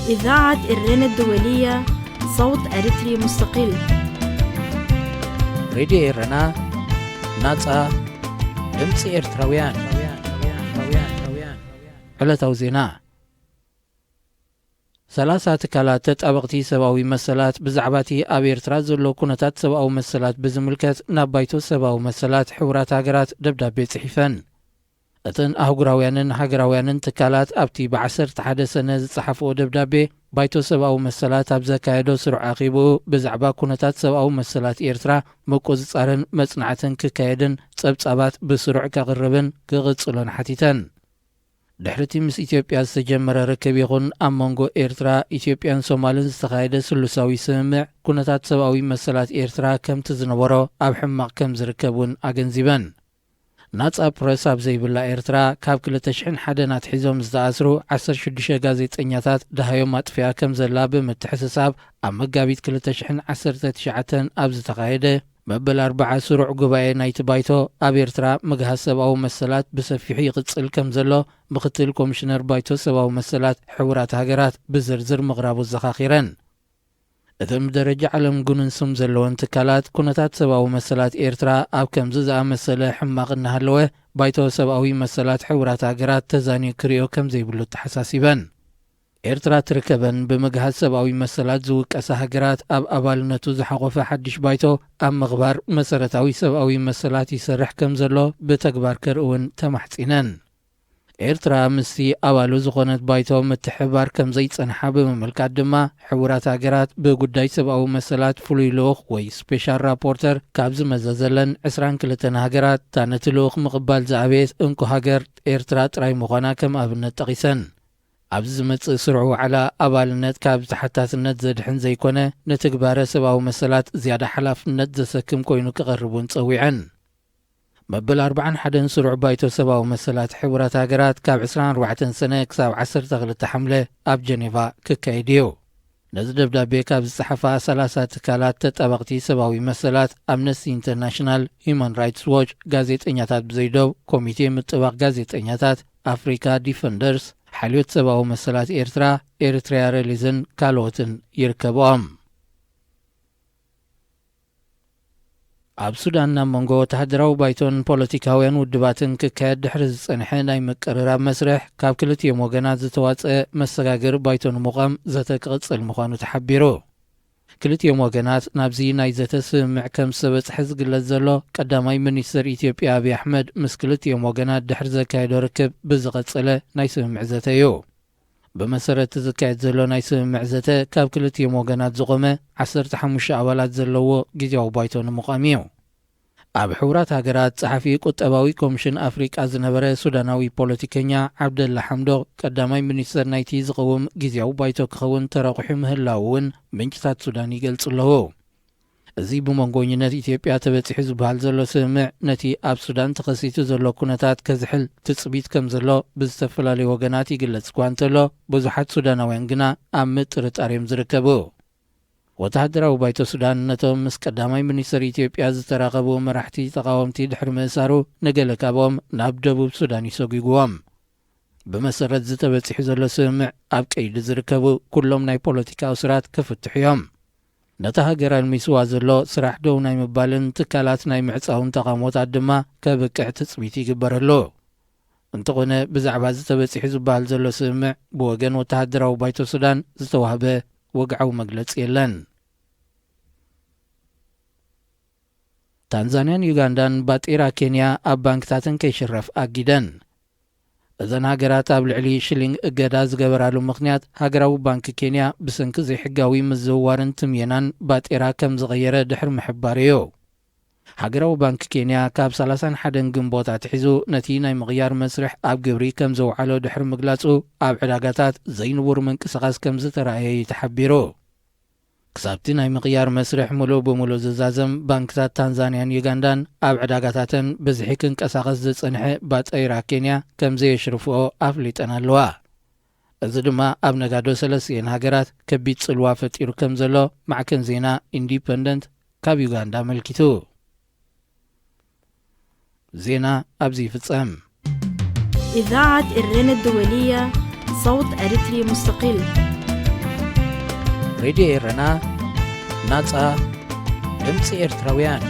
إذاعة إرينا الدولية، صوت أريتري مستقل. ሬድዮ ኤረና፣ ናጻ ድምጺ ኤርትራውያን። ዕለታዊ ዜና። ሰላሳ ትካላት ተጣበቕቲ ሰብኣዊ መሰላት ብዛዕባ እቲ ኣብ ኤርትራ ዘሎ ኩነታት ሰብኣዊ መሰላት ብዝምልከት ናብ ባይቶ ሰብኣዊ መሰላት ሕቡራት ሃገራት ደብዳቤ ጽሒፈን። እተን ኣህጉራውያንን ሃገራውያንን ትካላት ኣብቲ ብ ዓሰርተ ሓደ ሰነ ዝጸሓፍኦ ደብዳቤ፣ ባይቶ ሰብኣዊ መሰላት ኣብ ዘካየዶ ስሩዕ ኣኼብኡ ብዛዕባ ኩነታት ሰብኣዊ መሰላት ኤርትራ ምቁጽጻርን መጽናዕትን ክካየድን ጸብጻባት ብስሩዕ ከቕርብን ክቕጽሎን ሓቲተን። ድሕሪ እቲ ምስ ኢትዮጵያ ዝተጀመረ ርክብ ይኹን ኣብ መንጎ ኤርትራ፣ ኢትዮጵያን ሶማልን ዝተኻየደ ስሉሳዊ ስምምዕ፣ ኩነታት ሰብኣዊ መሰላት ኤርትራ ከምቲ ዝነበሮ ኣብ ሕማቕ ከም ዝርከብ እውን ኣገንዚበን። ናጻ ፕረስ ኣብ ዘይብላ ኤርትራ፣ ካብ ክልተ ሽሕን ሓደን ኣትሒዞም ዝተኣስሩ ዓሰርተ ሽዱሽተ ጋዜጠኛታት ደሃዮም ኣጥፊኣ ከም ዘላ ብምትሕስሳብ፣ ኣብ መጋቢት ክልተ ሽሕን ዓሰርተ ትሽዓተን ኣብ ዝተኻየደ መበል ኣርብዓ ስሩዕ ጉባኤ ናይቲ ባይቶ፣ ኣብ ኤርትራ ምግሃስ ሰብኣዊ መሰላት ብሰፊሑ ይቕጽል ከም ዘሎ ምኽትል ኮሚሽነር ባይቶ ሰብኣዊ መሰላት ሕቡራት ሃገራት ብዝርዝር ምቕራቡ ኣዘኻኺረን። እተን ብደረጃ ዓለም ግኑን ስም ዘለወን ትካላት፣ ኩነታት ሰብኣዊ መሰላት ኤርትራ ኣብ ከምዚ ዝኣመሰለ ሕማቕ እናሃለወ፣ ባይቶ ሰብኣዊ መሰላት ሕቡራት ሃገራት ተዛንዩ ክርእዮ ከም ዘይብሉ ተሓሳሲበን። ኤርትራ ትርከበን ብምግሃስ ሰብኣዊ መሰላት ዝውቀሳ ሃገራት ኣብ ኣባልነቱ ዝሓቖፈ ሓድሽ ባይቶ ኣብ ምኽባር መሰረታዊ ሰብኣዊ መሰላት ይሰርሕ ከም ዘሎ ብተግባር ከርኢ እውን ተማሕጺነን። ኤርትራ ምስቲ ኣባሉ ዝኾነት ባይቶ ምትሕብባር ከም ዘይጸንሓ ብምምልካት ድማ፣ ሕቡራት ሃገራት ብጉዳይ ሰብኣዊ መሰላት ፍሉይ ልኡኽ ወይ ስፔሻል ራፖርተር ካብ ዝመዘዘለን ዕስራን ክልተን ሃገራት፣ እታ ነቲ ልኡኽ ምቕባል ዝኣበየት እንኮ ሃገር ኤርትራ ጥራይ ምዃና ከም ኣብነት ጠቒሰን። ኣብዚ ዝመጽእ ስሩዕ ዋዕላ፣ ኣባልነት ካብ ተሓታትነት ዘድሕን ዘይኮነ፣ ንትግባረ ሰብኣዊ መሰላት ዝያዳ ሓላፍነት ዘሰክም ኮይኑ ክቐርብ እውን ጸዊዐን። መበል ኣርብዓን ሓደን ስሩዕ ባይቶ ሰብኣዊ መሰላት ሕቡራት ሃገራት ካብ ዕስራን ኣርባዕተን ሰነ ክሳብ ዓሰርተ ክልተ ሓምለ ኣብ ጀኔቫ ክካየድ እዩ። ነዚ ደብዳቤ ካብ ዝጸሓፋ ሰላሳ ትካላት ተጣበቕቲ ሰብኣዊ መሰላት፣ ኣምነስቲ ኢንተርናሽናል፣ ሂዩማን ራይትስ ዎች፣ ጋዜጠኛታት ብዘይዶብ፣ ኮሚቴ ምጥባቕ ጋዜጠኛታት፣ ኣፍሪካ ዲፈንደርስ፣ ሓልዮት ሰብኣዊ መሰላት ኤርትራ፣ ኤርትሪያ ሬሊዝን ካልኦትን ይርከብኦም። ኣብ ሱዳን፣ ናብ መንጎ ወተሃደራዊ ባይቶን ፖለቲካውያን ውድባትን ክካየድ ድሕሪ ዝጸንሐ ናይ ምቅርራብ መስርሕ፣ ካብ ክልቲኦም ወገናት ዝተዋጸአ መሰጋገሪ ባይቶ ንምቋም ዘተ ክቕጽል ምዃኑ ተሓቢሩ። ክልቲኦም ወገናት ናብዚ ናይ ዘተ ስምምዕ ከም ዝተበጽሐ ዝግለጽ ዘሎ ቀዳማይ ሚኒስተር ኢትዮጵያ ኣብይ ኣሕመድ፣ ምስ ክልቲኦም ወገናት ድሕሪ ዘካየዶ ርክብ ብዝቐጸለ ናይ ስምምዕ ዘተ እዩ። ብመሰረት ዝካየድ ዘሎ ናይ ስምምዕ ዘተ፣ ካብ ክልቲኦም ወገናት ዝቖመ ዓሰርተ ሓሙሽተ ኣባላት ዘለዎ ግዝያዊ ባይቶ ንምቋም እዩ። ኣብ ሕቡራት ሃገራት ጸሓፊ ቁጠባዊ ኮሚሽን ኣፍሪቃ ዝነበረ ሱዳናዊ ፖለቲከኛ ዓብደላ ሓምዶክ፣ ቀዳማይ ሚኒስተር ናይቲ ዝቐውም ግዝያዊ ባይቶ ክኸውን ተረቑሑ ምህላዉ እውን ምንጭታት ሱዳን ይገልጹ ኣለዉ። እዚ ብመንጎኝነት ኢትዮጵያ ተበጺሑ ዝበሃል ዘሎ ስምምዕ፣ ነቲ ኣብ ሱዳን ተኸሲቱ ዘሎ ኩነታት ከዝሕል ትጽቢት ከም ዘሎ ብዝተፈላለዩ ወገናት ይግለጽ እኳ እንተሎ፣ ብዙሓት ሱዳናውያን ግና ኣብ ምጥርጣር እዮም ዝርከቡ። ወተሃደራዊ ባይቶ ሱዳን፣ ነቶም ምስ ቀዳማይ ሚኒስተር ኢትዮጵያ ዝተራኸቡ መራሕቲ ተቓወምቲ ድሕሪ ምእሳሩ፣ ንገለ ካብኦም ናብ ደቡብ ሱዳን እዩ ሰጒግዎም። ብመሰረት ዝተበጺሑ ዘሎ ስምምዕ፣ ኣብ ቀይዲ ዝርከቡ ኩሎም ናይ ፖለቲካ እሱራት ክፍትሑ እዮም። ነታ ሃገር ኣልሚስዋ ዘሎ ስራሕ ደው ናይ ምባልን ትካላት ናይ ምዕጻውን ተቓውሞታት ድማ ከብቅዕ ትጽቢት ይግበረሉ። እንተኾነ፣ ብዛዕባ እዚ ተበጺሑ ዝበሃል ዘሎ ስምምዕ፣ ብወገን ወተሃደራዊ ባይቶ ሱዳን ዝተዋህበ ወግዓዊ መግለጺ የለን። ታንዛንያን ዩጋንዳን ባጤራ ኬንያ ኣብ ባንክታተን ከይሽረፍ ኣጊደን። እዘን ሃገራት ኣብ ልዕሊ ሽሊንግ እገዳ ዝገበራሉ ምኽንያት፣ ሃገራዊ ባንክ ኬንያ ብሰንኪ ዘይሕጋዊ ምዝውዋርን ትምየናን ባጤራ ከም ዝቐየረ ድሕሪ ምሕባሩ እዩ። ሃገራዊ ባንክ ኬንያ፣ ካብ ሰላሳን ሓደን ግንቦት ኣትሒዙ ነቲ ናይ ምቕያር መስርሕ ኣብ ግብሪ ከም ዘውዓሎ ድሕሪ ምግላጹ፣ ኣብ ዕዳጋታት ዘይንቡር ምንቅስቓስ ከም ዝተራእየ እዩ ተሓቢሩ። ክሳብቲ ናይ ምቕያር መስርሕ ምሉእ ብምሉእ ዝዛዘም፣ ባንክታት ታንዛንያን ዩጋንዳን ኣብ ዕዳጋታተን ብዝሒ ክንቀሳቐስ ዝጸንሐ ባጤራ ኬንያ ከም ዘየሽርፍኦ ኣፍሊጠን ኣለዋ። እዚ ድማ ኣብ ነጋዶ ሰለስቲኤን ሃገራት ከቢድ ጽልዋ ፈጢሩ ከም ዘሎ ማዕከን ዜና ኢንዲፐንደንት ካብ ዩጋንዳ ኣመልኪቱ። ዜና ኣብዚ ይፍጸም። إذاعة إرينا الدولية، صوت أريتري مستقل. ሬድዮ ኤረና፣ ናጻ ድምጺ ኤርትራውያን።